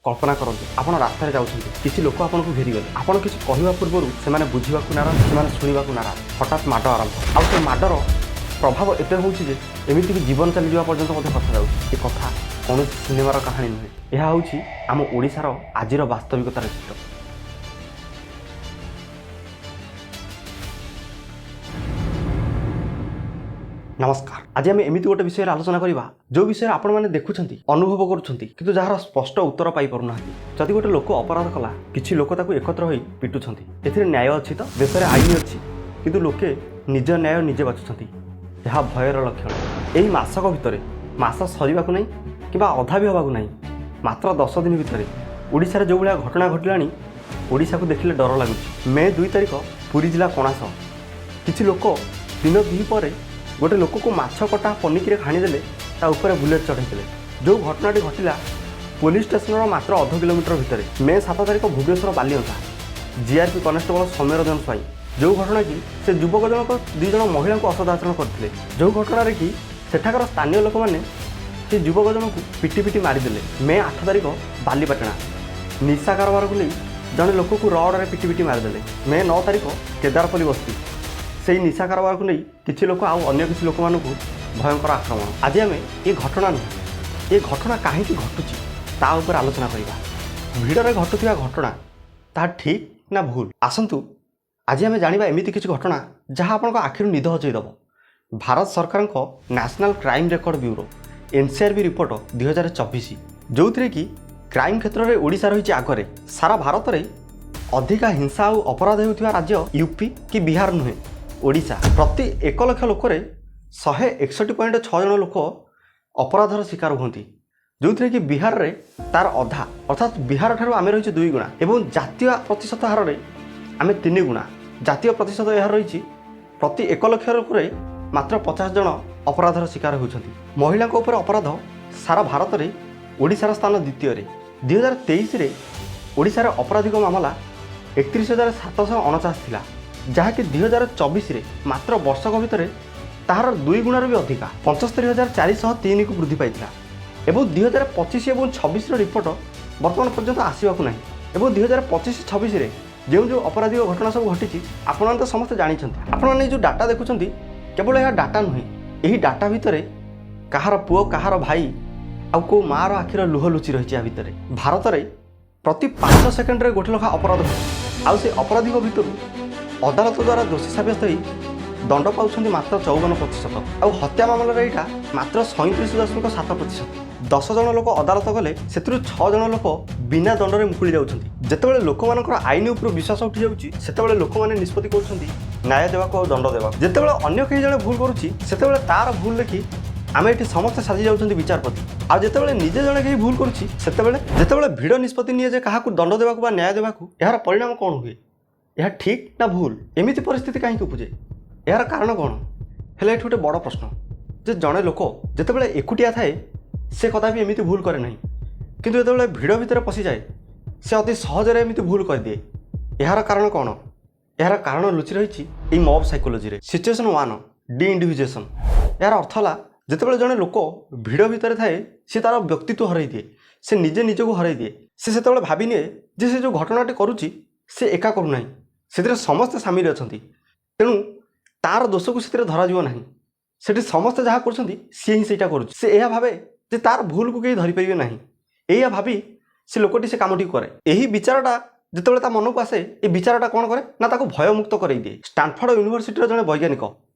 କଳ୍ପନା କରନ୍ତୁ, ଆପଣ ରାସ୍ତାରେ ଯାଉଛନ୍ତି, କିଛି ଲୋକ ଆପଣଙ୍କୁ ଘେରିଗଲେ। ଆପଣ କିଛି କହିବା ପୂର୍ବରୁ ସେମାନେ ବୁଝିବାକୁ ନାରାଜ, ସେମାନେ ଶୁଣିବାକୁ ନାରାଜ। ହଠାତ୍ ମାଡ଼ ଆରମ୍ଭ। ଆଉ ସେ ମାଡ଼ର ପ୍ରଭାବ ଏତେ ହେଉଛି ଯେ ଏମିତିକି ଜୀବନ ଚାଲିଯିବା ପର୍ଯ୍ୟନ୍ତ ମଧ୍ୟ କଥା ଯାଉଛି। ଏ କଥା କୌଣସି ସିନେମାର କାହାଣୀ ନୁହେଁ, ଏହା ହେଉଛି ଆମ ଓଡ଼ିଶାର ଆଜିର ବାସ୍ତବିକତାର ଚିତ୍ର। ନମସ୍କାର। ଆଜି ଆମେ ଏମିତି ଗୋଟେ ବିଷୟରେ ଆଲୋଚନା କରିବା, ଯେଉଁ ବିଷୟରେ ଆପଣମାନେ ଦେଖୁଛନ୍ତି, ଅନୁଭବ କରୁଛନ୍ତି, କିନ୍ତୁ ଯାହାର ସ୍ପଷ୍ଟ ଉତ୍ତର ପାଇପାରୁନାହାନ୍ତି। ଯଦି ଗୋଟେ ଲୋକ ଅପରାଧ କଲା, କିଛି ଲୋକ ତାକୁ ଏକତ୍ର ହୋଇ ପିଟୁଛନ୍ତି, ଏଥିରେ ନ୍ୟାୟ ଅଛି ତ? ଦେଶରେ ଆଇନ ଅଛି, କିନ୍ତୁ ଲୋକେ ନିଜ ନ୍ୟାୟ ନିଜେ ବାଛୁଛନ୍ତି। ଏହା ଭୟର ଲକ୍ଷଣ। ଏହି ମାସକ ଭିତରେ, ମାସ ସରିବାକୁ ନାହିଁ କିମ୍ବା ଅଧା ବି ହେବାକୁ ନାହିଁ, ମାତ୍ର 10 ଦିନ ଭିତରେ ଓଡ଼ିଶାରେ ଯେଉଁଭଳିଆ ଘଟଣା ଘଟିଲାଣି, ଓଡ଼ିଶାକୁ ଦେଖିଲେ ଡର ଲାଗୁଛି। ମେ 2 ତାରିଖ, ପୁରୀ ଜିଲ୍ଲା କଣାସ। କିଛି ଲୋକ ଦିନ 2 ପରେ ଗୋଟେ ଲୋକକୁ ମାଛ କଟା ପନିକିରେ ହାଣିଦେଲେ, ତା ଉପରେ ବୁଲେଟ୍ ଚଢ଼େଇଦେଲେ। ଯେଉଁ ଘଟଣାଟି ଘଟିଲା ପୋଲିସ ଷ୍ଟେସନର ମାତ୍ର ଅଧ କିଲୋମିଟର ଭିତରେ। ମେ 7 ତାରିଖ, ଭୁବନେଶ୍ୱର ବାଲିଅନ୍ତା, ଜିଆର୍ପି କନେଷ୍ଟବଳ ସୌମ୍ୟରଞ୍ଜନ ସ୍ୱାଇଁ। ଯେଉଁ ଘଟଣା କି ସେ ଯୁବକ ଜଣକ ଦୁଇ ଜଣ ମହିଳାଙ୍କୁ ଅସଦାଚରଣ କରିଥିଲେ, ଯେଉଁ ଘଟଣାରେ କି ସେଠାକାର ସ୍ଥାନୀୟ ଲୋକମାନେ ସେ ଯୁବକ ଜଣକୁ ପିଟି ପିଟି ମାରିଦେଲେ। ମେ 8 ତାରିଖ, ବାଲିପାଟଣା, ନିଶା କାରବାରକୁ ନେଇ ଜଣେ ଲୋକକୁ ରଡ଼ରେ ପିଟି ପିଟି ମାରିଦେଲେ। ମେ 9 ତାରିଖ, କେଦାରପଲ୍ଲୀ ବସ୍ତି, ସେଇ ନିଶା କାରବାରକୁ ନେଇ କିଛି ଲୋକ ଆଉ ଅନ୍ୟ କିଛି ଲୋକମାନଙ୍କୁ ଭୟଙ୍କର ଆକ୍ରମଣ। ଆଜି ଆମେ ଏ ଘଟଣା ନୁହେଁ, ଏ ଘଟଣା କାହିଁକି ଘଟୁଛି ତା ଉପରେ ଆଲୋଚନା କରିବା। ଭିଡ଼ରେ ଘଟୁଥିବା ଘଟଣା ତାହା ଠିକ୍ ନା ଭୁଲ? ଆସନ୍ତୁ ଆଜି ଆମେ ଜାଣିବା ଏମିତି କିଛି ଘଟଣା ଯାହା ଆପଣଙ୍କ ଆଖିରୁ ନିଦ ହଜେଇ ଦେବ। ଭାରତ ସରକାରଙ୍କ national crime record bureau NCRB report 2024, ଯେଉଁଥିରେ କି କ୍ରାଇମ୍ କ୍ଷେତ୍ରରେ ଓଡ଼ିଶା ରହିଛି ଆଗରେ। ସାରା ଭାରତରେ ଅଧିକା ହିଂସା ଆଉ ଅପରାଧ ହେଉଥିବା ରାଜ୍ୟ ୟୁପି କି ବିହାର ନୁହେଁ, ଓଡ଼ିଶା। ପ୍ରତି 1 ଲକ୍ଷ ଲୋକରେ 161.6 ଜଣ ଲୋକ ଅପରାଧର ଶିକାର ହୁଅନ୍ତି, ଯେଉଁଥିରେ କି ବିହାରରେ ତାର ଅଧା, ଅର୍ଥାତ୍ ବିହାର ଠାରୁ ଆମେ ରହିଛୁ 2 ଗୁଣା ଏବଂ ଜାତୀୟ ପ୍ରତିଶତ ହାରରେ ଆମେ 3 ଗୁଣା। ଜାତୀୟ ପ୍ରତିଶତ ଏହା ରହିଛି, ପ୍ରତି 1 ଲକ୍ଷ ଲୋକରେ ମାତ୍ର 50 ଜଣ ଅପରାଧର ଶିକାର ହେଉଛନ୍ତି। ମହିଳାଙ୍କ ଉପରେ ଅପରାଧ ସାରା ଭାରତରେ ଓଡ଼ିଶାର ସ୍ଥାନ ଦ୍ୱିତୀୟରେ। 2023ରେ ଓଡ଼ିଶାର ଅପରାଧିକ ମାମଲା 31,749 ଥିଲା, ଯାହାକି 2024ରେ ମାତ୍ର ବର୍ଷକ ଭିତରେ ତାହାର 2 ଗୁଣାରୁ ବି ଅଧିକା 75,403କୁ ବୃଦ୍ଧି ପାଇଥିଲା। ଏବଂ 2025 ଏବଂ 26ର ରିପୋର୍ଟ ବର୍ତ୍ତମାନ ପର୍ଯ୍ୟନ୍ତ ଆସିବାକୁ ନାହିଁ। ଏବଂ 2025-26ରେ ଯେଉଁ ଯେଉଁ ଅପରାଧିକ ଘଟଣା ସବୁ ଘଟିଛି, ଆପଣମାନେ ତ ସମସ୍ତେ ଜାଣିଛନ୍ତି। ଆପଣମାନେ ଏଇ ଯେଉଁ ଡାଟା ଦେଖୁଛନ୍ତି, କେବଳ ଏହା ଡାଟା ନୁହେଁ। ଏହି ଡାଟା ଭିତରେ କାହାର ପୁଅ, କାହାର ଭାଇ ଆଉ କେଉଁ ମାଆର ଆଖିର ଲୁହ ଲୁଚି ରହିଛି ୟା ଭିତରେ। ଭାରତରେ ପ୍ରତି 5 ସେକେଣ୍ଡରେ ଗୋଟେ ଲେଖା ଅପରାଧ ଘଟୁଛି। ଆଉ ସେ ଅପରାଧୀଙ୍କ ଭିତରୁ ଅଦାଲତ ଦ୍ୱାରା ଦୋଷୀ ସାବ୍ୟସ୍ତ ହୋଇ ଦଣ୍ଡ ପାଉଛନ୍ତି ମାତ୍ର 54%। ଆଉ ହତ୍ୟା ମାମଲାରେ ଏଇଟା ମାତ୍ର 37.7%। 10 ଜଣ ଲୋକ ଅଦାଲତ ଗଲେ ସେଥିରୁ 6 ଜଣ ଲୋକ ବିନା ଦଣ୍ଡରେ ମୁକୁଳି ଯାଉଛନ୍ତି। ଯେତେବେଳେ ଲୋକମାନଙ୍କର ଆଇନ ଉପରୁ ବିଶ୍ୱାସ ଉଠିଯାଉଛି, ସେତେବେଳେ ଲୋକମାନେ ନିଷ୍ପତ୍ତି କରୁଛନ୍ତି ନ୍ୟାୟ ଦେବାକୁ ଆଉ ଦଣ୍ଡ ଦେବାକୁ। ଯେତେବେଳେ ଅନ୍ୟ କେହି ଜଣେ ଭୁଲ କରୁଛି, ସେତେବେଳେ ତାର ଭୁଲ ଦେଖି ଆମେ ଏଠି ସମସ୍ତେ ସାଜି ଯାଉଛନ୍ତି ବିଚାରପତି। ଆଉ ଯେତେବେଳେ ନିଜେ ଜଣେ କେହି ଭୁଲ କରୁଛି, ସେତେବେଳେ ଯେତେବେଳେ ଭିଡ଼ ନିଷ୍ପତ୍ତି ନିଏ ଯେ କାହାକୁ ଦଣ୍ଡ ଦେବାକୁ ବା ନ୍ୟାୟ ଦେବାକୁ, ଏହାର ପରିଣାମ କ'ଣ ହୁଏ? ଏହା ଠିକ୍ ନା ଭୁଲ? ଏମିତି ପରିସ୍ଥିତି କାହିଁକି ଉପୁଜେ? ଏହାର କାରଣ କ'ଣ? ହେଲେ ଏଠି ଗୋଟେ ବଡ଼ ପ୍ରଶ୍ନ ଯେ ଜଣେ ଲୋକ ଯେତେବେଳେ ଏକୁଟିଆ ଥାଏ, ସେ କଦାପି ଏମିତି ଭୁଲ କରେ ନାହିଁ, କିନ୍ତୁ ଯେତେବେଳେ ଭିଡ଼ ଭିତରେ ପଶିଯାଏ, ସେ ଅତି ସହଜରେ ଏମିତି ଭୁଲ କରିଦିଏ। ଏହାର କାରଣ କ'ଣ? ଏହାର କାରଣ ଲୁଚି ରହିଛି ଏଇ ମବ୍ ସାଇକୋଲୋଜିରେ। Situation 1, deindividuation. ଏହାର ଅର୍ଥ ହେଲା, ଯେତେବେଳେ ଜଣେ ଲୋକ ଭିଡ଼ ଭିତରେ ଥାଏ, ସେ ତା'ର ବ୍ୟକ୍ତିତ୍ୱ ହରାଇ ଦିଏ, ସେ ନିଜେ ନିଜକୁ ହରାଇ ଦିଏ। ସେ ସେତେବେଳେ ଭାବିନିଏ ଯେ ସେ ଯେଉଁ ଘଟଣାଟି କରୁଛି, ସେ ଏକା କରୁନାହିଁ, ସେଥିରେ ସମସ୍ତେ ସାମିଲ ଅଛନ୍ତି। ତେଣୁ ତାର ଦୋଷକୁ ସେଥିରେ ଧରାଯିବ ନାହିଁ। ସେଠି ସମସ୍ତେ ଯାହା କରୁଛନ୍ତି, ସିଏ ହିଁ ସେଇଟା କରୁଛି। ସେ ଏହା ଭାବେ ଯେ ତାର ଭୁଲକୁ କେହି ଧରିପାରିବେ ନାହିଁ। ଏଇଆ ଭାବି ସେ ଲୋକଟି ସେ କାମଟିକୁ କରେ। ଏହି ବିଚାରଟା ଯେତେବେଳେ ତା ମନକୁ ଆସେ, ଏ ବିଚାରଟା କ'ଣ କରେ ନା ତାକୁ ଭୟମୁକ୍ତ କରେଇ ଦିଏ। ଷ୍ଟାନଫୋର୍ଡ ୟୁନିଭର୍ସିଟିର ଜଣେ ବୈଜ୍ଞାନିକ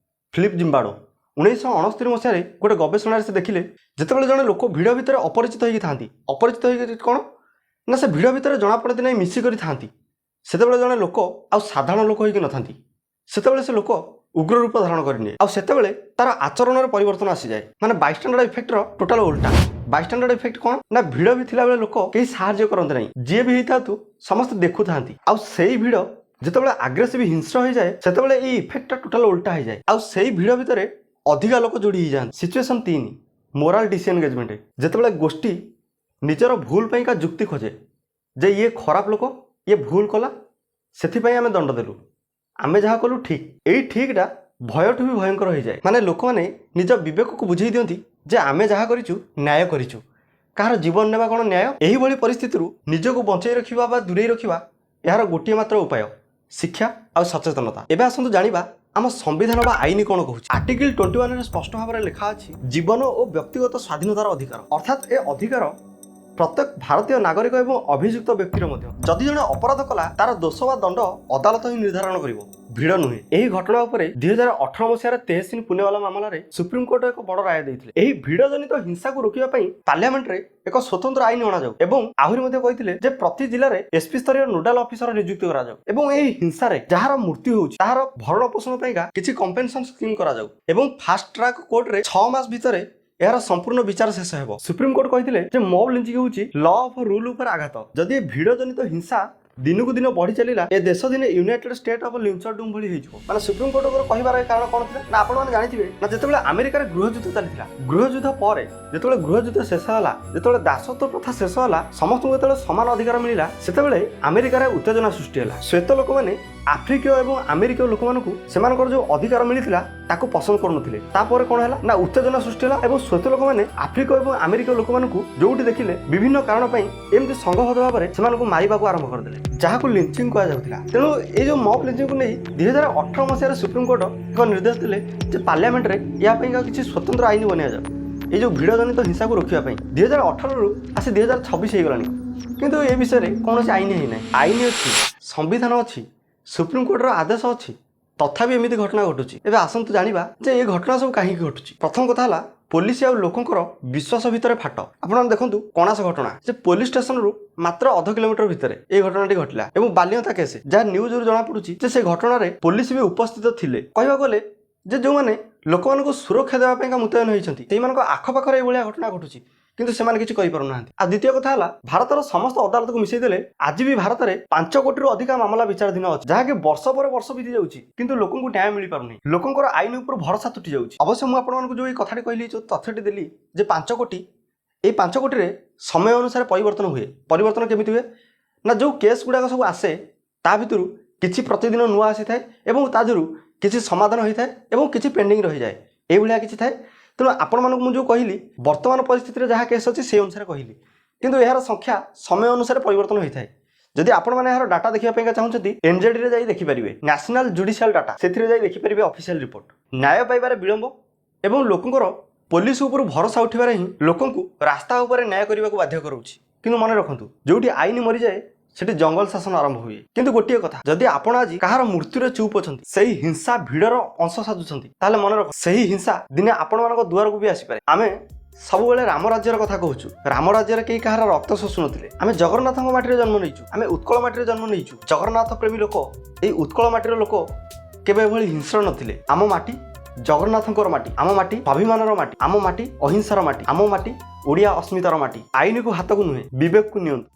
ଫିଲିପ୍ ଜିମ୍ବାର୍ଡୋ 1969 ମସିହାରେ ଗୋଟେ ଗବେଷଣାରେ ସେ ଦେଖିଲେ, ଯେତେବେଳେ ଜଣେ ଲୋକ ଭିଡ଼ ଭିତରେ ଅପରିଚିତ ହେଇକି ଥାନ୍ତି, ଅପରିଚିତ ହେଇକି କ'ଣ ନା ସେ ଭିଡ଼ ଭିତରେ ଜଣାପଡ଼ନ୍ତି ନାହିଁ, ମିଶିକରି ଥାନ୍ତି, ସେତେବେଳେ ଜଣେ ଲୋକ ଆଉ ସାଧାରଣ ଲୋକ ହେଇକି ନଥାନ୍ତି। ସେତେବେଳେ ସେ ଲୋକ ଉଗ୍ର ରୂପ ଧାରଣ କରିନିଏ ଆଉ ସେତେବେଳେ ତାର ଆଚରଣରେ ପରିବର୍ତ୍ତନ ଆସିଯାଏ। ମାନେ ବାଇଷ୍ଟାଣ୍ଡାର୍ଡ ଇଫେକ୍ଟର ଟୋଟାଲ ଓଲଟା। ବାଇଷ୍ଟାଣ୍ଡାର୍ଡ ଇଫେକ୍ଟ କ'ଣ ନା ଭିଡ଼ ବି ଥିଲାବେଳେ ଲୋକ କେହି ସାହାଯ୍ୟ କରନ୍ତି ନାହିଁ, ଯିଏ ବି ହେଇଥାନ୍ତୁ, ସମସ୍ତେ ଦେଖୁଥାନ୍ତି। ଆଉ ସେଇ ଭିଡ଼ ଯେତେବେଳେ ଆଗ୍ରେସିଭ, ହିଂସ୍ର ହେଇଯାଏ, ସେତେବେଳେ ଏଇ ଇଫେକ୍ଟଟା ଟୋଟାଲ ଓଲଟା ହେଇଯାଏ ଆଉ ସେଇ ଭିଡ଼ ଭିତରେ ଅଧିକା ଲୋକ ଯୋଡ଼ି ହେଇଯାଆନ୍ତି। Situation 3, moral disengagement. ଯେତେବେଳେ ଗୋଷ୍ଠୀ ନିଜର ଭୁଲ ପାଇଁକା ଯୁକ୍ତି ଖୋଜେ ଯେ ଇଏ ଖରାପ ଲୋକ, ଇଏ ଭୁଲ କଲା, ସେଥିପାଇଁ ଆମେ ଦଣ୍ଡ ଦେଲୁ, ଆମେ ଯାହା କଲୁ ଠିକ୍। ଏଇ ଠିକ୍ଟା ଭୟଠୁ ବି ଭୟଙ୍କର ହେଇଯାଏ। ମାନେ ଲୋକମାନେ ନିଜ ବିବେକକୁ ବୁଝେଇ ଦିଅନ୍ତି ଯେ ଆମେ ଯାହା କରିଛୁ, ନ୍ୟାୟ କରିଛୁ। କାହାର ଜୀବନ ନେବା କ'ଣ ନ୍ୟାୟ? ଏହିଭଳି ପରିସ୍ଥିତିରୁ ନିଜକୁ ବଞ୍ଚେଇ ରଖିବା ବା ଦୂରେଇ ରଖିବା ଏହାର ଗୋଟିଏ ମାତ୍ର ଉପାୟ, ଶିକ୍ଷା ଆଉ ସଚେତନତା। ଏବେ ଆସନ୍ତୁ ଜାଣିବା ଆମ ସମ୍ବିଧାନ ବା ଆଇନ କ'ଣ କହୁଛି। ଆର୍ଟିକଲ 21ରେ ସ୍ପଷ୍ଟ ଭାବରେ ଲେଖା ଅଛି ଜୀବନ ଓ ବ୍ୟକ୍ତିଗତ ସ୍ୱାଧୀନତାର ଅଧିକାର। ଅର୍ଥାତ୍ ଏ ଅଧିକାର ପ୍ରତ୍ୟେକ ଭାରତୀୟ ନାଗରିକ ଏବଂ ଅଭିଯୁକ୍ତ ବ୍ୟକ୍ତିର ମଧ୍ୟ। ଯଦି ଜଣେ ଅପରାଧ କଲା, ତାର ଦୋଷ ବା ଦଣ୍ଡ ଅଦାଲତ ହିଁ ନିର୍ଦ୍ଧାରଣ କରିବ, ଭିଡ଼ ନୁହେଁ। ଏହି ଘଟଣା ଉପରେ 2018 ମସିହାରେ ତେହସିନ ପୁନେୱାଲା ମାମଲାରେ ସୁପ୍ରିମକୋର୍ଟ ଏକ ବଡ଼ ରାୟ ଦେଇଥିଲେ। ଏହି ଭିଡ଼ଜନିତ ହିଂସାକୁ ରୋକିବା ପାଇଁ ପାର୍ଲାମେଣ୍ଟରେ ଏକ ସ୍ୱତନ୍ତ୍ର ଆଇନ ଅଣାଯାଉ ଏବଂ ଆହୁରି ମଧ୍ୟ କହିଥିଲେ ଯେ ପ୍ରତି ଜିଲ୍ଲାରେ ଏସପି ସ୍ତରୀୟ ନୋଡାଲ ଅଫିସର ନିଯୁକ୍ତି କରାଯାଉ ଏବଂ ଏହି ହିଂସାରେ ଯାହାର ମୃତ୍ୟୁ ହେଉଛି, ତାହାର ଭରଣ ପୋଷଣ ପାଇଁକା କିଛି କମ୍ପେନସନ ସ୍କିମ୍ କରାଯାଉ ଏବଂ ଫାଷ୍ଟ ଟ୍ରାକ୍ କୋର୍ଟରେ 6 ମାସ ଭିତରେ ଏହାର ସମ୍ପୂର୍ଣ୍ଣ ବିଚାର ଶେଷ ହେବ। ସୁପ୍ରିମକୋର୍ଟ କହିଥିଲେ ଯେ ମବ୍ ଲିଞ୍ଚିଂ ହେଉଛି ଲ ଅଫ୍ ରୁଲ୍ ଉପରେ ଆଘାତ। ଯଦି ଏ ଭିଡ଼ଜନିତ ହିଂସା ଦିନକୁ ଦିନ ବଢି ଚାଲିଲା, ଏ ଦେଶ ଦିନେ ୟୁନାଇଟେଡ୍ ଷ୍ଟେଟ୍ ଅଫ୍ ଲିଞ୍ଚଡମ୍ ଭଳି ହେଇଯିବ। ମାନେ ସୁପ୍ରିମକୋର୍ଟଙ୍କର କହିବାର କାରଣ କ'ଣ ଥିଲା ନା, ଆପଣମାନେ ଜାଣିଥିବେ ନା, ଯେତେବେଳେ ଆମେରିକାରେ ଗୃହଯୁଦ୍ଧ ଚାଲିଥିଲା, ଗୃହଯୁଦ୍ଧ ପରେ ଯେତେବେଳେ ଗୃହଯୁଦ୍ଧ ଶେଷ ହେଲା, ଯେତେବେଳେ ଦାସତ୍ୱ ପ୍ରଥା ଶେଷ ହେଲା, ସମସ୍ତଙ୍କୁ ଯେତେବେଳେ ସମାନ ଅଧିକାର ମିଳିଲା, ସେତେବେଳେ ଆମେରିକାରେ ଉତ୍ତେଜନା ସୃଷ୍ଟି ହେଲା। ଶ୍ୱେତ ଲୋକମାନେ ଆଫ୍ରିକୀୟ ଏବଂ ଆମେରିକୀୟ ଲୋକମାନଙ୍କୁ ସେମାନଙ୍କର ଯେଉଁ ଅଧିକାର ମିଳିଥିଲା, ତାକୁ ପସନ୍ଦ କରୁନଥିଲେ। ତାପରେ କ'ଣ ହେଲା ନା, ଉତ୍ତେଜନା ସୃଷ୍ଟି ହେଲା ଏବଂ ଶ୍ୱେତ ଲୋକମାନେ ଆଫ୍ରିକୀୟ ଏବଂ ଆମେରିକୀୟ ଲୋକମାନଙ୍କୁ ଯୋଉଠି ଦେଖିଲେ, ବିଭିନ୍ନ କାରଣ ପାଇଁ ଏମିତି ସଂଘବଦ୍ଧ ଭାବରେ ସେମାନଙ୍କୁ ମାରିବାକୁ ଆରମ୍ଭ କରିଦେଲେ, ଯାହାକୁ ଲିଞ୍ଚିଂ କୁହାଯାଉଥିଲା। ତେଣୁ ଏଇ ଯେଉଁ ମବ୍ ଲିଞ୍ଚିଂକୁ ନେଇ 2018 ମସିହାରେ ସୁପ୍ରିମକୋର୍ଟ ଏକ ନିର୍ଦ୍ଦେଶ ଦେଲେ ଯେ ପାର୍ଲାମେଣ୍ଟରେ ଏହା ପାଇଁକା କିଛି ସ୍ୱତନ୍ତ୍ର ଆଇନ ବନାଯାଉ, ଏଇ ଯେଉଁ ଭିଡ଼ଜନିତ ହିଂସାକୁ ରୋକିବା ପାଇଁ। 2018ରୁ ଆସି 2026 ହେଇଗଲାଣି, କିନ୍ତୁ ଏ ବିଷୟରେ କୌଣସି ଆଇନ ହେଇନାହିଁ। ଆଇନ ଅଛି, ସମ୍ବିଧାନ ଅଛି, ସୁପ୍ରିମକୋର୍ଟର ଆଦେଶ ଅଛି, ତଥାପି ଏମିତି ଘଟଣା ଘଟୁଛି। ଏବେ ଆସନ୍ତୁ ଜାଣିବା ଯେ ଏ ଘଟଣା ସବୁ କାହିଁକି ଘଟୁଛି। ପ୍ରଥମ କଥା ହେଲା ପୋଲିସ ଆଉ ଲୋକଙ୍କର ବିଶ୍ୱାସ ଭିତରେ ଫାଟ। ଆପଣମାନେ ଦେଖନ୍ତୁ କଣାସ ଘଟଣା, ଯେ ପୋଲିସ ଷ୍ଟେସନରୁ ମାତ୍ର ଅଧ କିଲୋମିଟର ଭିତରେ ଏଇ ଘଟଣାଟି ଘଟିଲା ଏବଂ ବାଲିଅନ୍ତା କେସ୍, ଯାହା ନ୍ୟୁଜରୁ ଜଣାପଡୁଛି ଯେ ସେ ଘଟଣାରେ ପୋଲିସ ବି ଉପସ୍ଥିତ ଥିଲେ। କହିବାକୁ ଗଲେ ଯେ ଯେଉଁମାନେ ଲୋକମାନଙ୍କୁ ସୁରକ୍ଷା ଦେବା ପାଇଁକା ମୁତୟନ ହୋଇଛନ୍ତି, ସେଇମାନଙ୍କ ଆଖପାଖରେ ଏଇଭଳିଆ ଘଟଣା ଘଟୁଛି, କିନ୍ତୁ ସେମାନେ କିଛି କରିପାରୁନାହାନ୍ତି। ଆଉ ଦ୍ୱିତୀୟ କଥା ହେଲା, ଭାରତର ସମସ୍ତ ଅଦାଲତକୁ ମିଶାଇ ଦେଲେ ଆଜି ବି ଭାରତରେ 5 କୋଟିରୁ ଅଧିକା ମାମଲା ବିଚାରାଧୀନ ଅଛି, ଯାହାକି ବର୍ଷ ପରେ ବର୍ଷ ବିତି ଯାଉଛି, କିନ୍ତୁ ଲୋକଙ୍କୁ ନ୍ୟାୟ ମିଳିପାରୁନି। ଲୋକଙ୍କର ଆଇନ ଉପରୁ ଭରସା ତୁଟି ଯାଉଛି। ଅବଶ୍ୟ ମୁଁ ଆପଣମାନଙ୍କୁ ଯେଉଁ ଏଇ କଥାଟି କହିଲି, ଯେଉଁ ତଥ୍ୟଟି ଦେଲି ଯେ 5 କୋଟି, ଏଇ 5 କୋଟିରେ ସମୟ ଅନୁସାରେ ପରିବର୍ତ୍ତନ ହୁଏ। ପରିବର୍ତ୍ତନ କେମିତି ହୁଏ ନା, ଯେଉଁ କେସ୍ ଗୁଡ଼ାକ ସବୁ ଆସେ, ତା ଭିତରୁ କିଛି ପ୍ରତିଦିନ ନୂଆ ଆସିଥାଏ ଏବଂ ତା ଦେହରୁ କିଛି ସମାଧାନ ହୋଇଥାଏ ଏବଂ କିଛି ପେଣ୍ଡିଂ ରହିଯାଏ, ଏଇଭଳିଆ କିଛି ଥାଏ। ତେଣୁ ଆପଣମାନଙ୍କୁ ମୁଁ ଯେଉଁ କହିଲି, ବର୍ତ୍ତମାନ ପରିସ୍ଥିତିରେ ଯାହା କେସ୍ ଅଛି ସେଇ ଅନୁସାରେ କହିଲି, କିନ୍ତୁ ଏହାର ସଂଖ୍ୟା ସମୟ ଅନୁସାରେ ପରିବର୍ତ୍ତନ ହୋଇଥାଏ। ଯଦି ଆପଣମାନେ ଏହାର ଡାଟା ଦେଖିବା ପାଇଁକା ଚାହୁଁଛନ୍ତି, ଏନ୍ଜେଡିରେ ଯାଇ ଦେଖିପାରିବେ, ନ୍ୟାସନାଲ ଜୁଡ଼ିସିଆଲ ଡାଟା, ସେଥିରେ ଯାଇ ଦେଖିପାରିବେ ଅଫିସିଆଲ ରିପୋର୍ଟ। ନ୍ୟାୟ ପାଇବାରେ ବିଳମ୍ବ ଏବଂ ଲୋକଙ୍କର ପୋଲିସ ଉପରୁ ଭରସା ଉଠିବାରେ ହିଁ ଲୋକଙ୍କୁ ରାସ୍ତା ଉପରେ ନ୍ୟାୟ କରିବାକୁ ବାଧ୍ୟ କରାଉଛି। କିନ୍ତୁ ମନେ ରଖନ୍ତୁ, ଯେଉଁଠି ଆଇନ ମରିଯାଏ, ସେଠି ଜଙ୍ଗଲ ଶାସନ ଆରମ୍ଭ ହୁଏ। କିନ୍ତୁ ଗୋଟିଏ କଥା, ଯଦି ଆପଣ ଆଜି କାହାର ମୃତ୍ୟୁରେ ଚୁପ୍ ଅଛନ୍ତି, ସେଇ ହିଂସା ଭିଡ଼ର ଅଂଶ ସାଜୁଛନ୍ତି, ତାହେଲେ ମନେ ରଖ, ସେହି ହିଂସା ଦିନେ ଆପଣମାନଙ୍କ ଦୁଆରକୁ ବି ଆସିପାରେ। ଆମେ ସବୁବେଳେ ରାମ ରାଜ୍ୟର କଥା କହୁଛୁ। ରାମ ରାଜ୍ୟରେ କେହି କାହାର ରକ୍ତ ଶୋଷୁ ନଥିଲେ। ଆମେ ଜଗନ୍ନାଥଙ୍କ ମାଟିରେ ଜନ୍ମ ନେଇଛୁ, ଆମେ ଉତ୍କଳ ମାଟିରେ ଜନ୍ମ ନେଇଛୁ। ଜଗନ୍ନାଥ ପ୍ରେମୀ ଲୋକ, ଏଇ ଉତ୍କଳ ମାଟିର ଲୋକ କେବେ ଏଭଳି ହିଂସ୍ର ନଥିଲେ। ଆମ ମାଟି ଜଗନ୍ନାଥଙ୍କର ମାଟି, ଆମ ମାଟି ସ୍ୱାଭିମାନର ମାଟି, ଆମ ମାଟି ଅହିଂସାର ମାଟି, ଆମ ମାଟି ଓଡ଼ିଆ ଅସ୍ମିତାର ମାଟି। ଆଇନକୁ ହାତକୁ ନୁହେଁ, ବିବେକକୁ ନିଅନ୍ତୁ।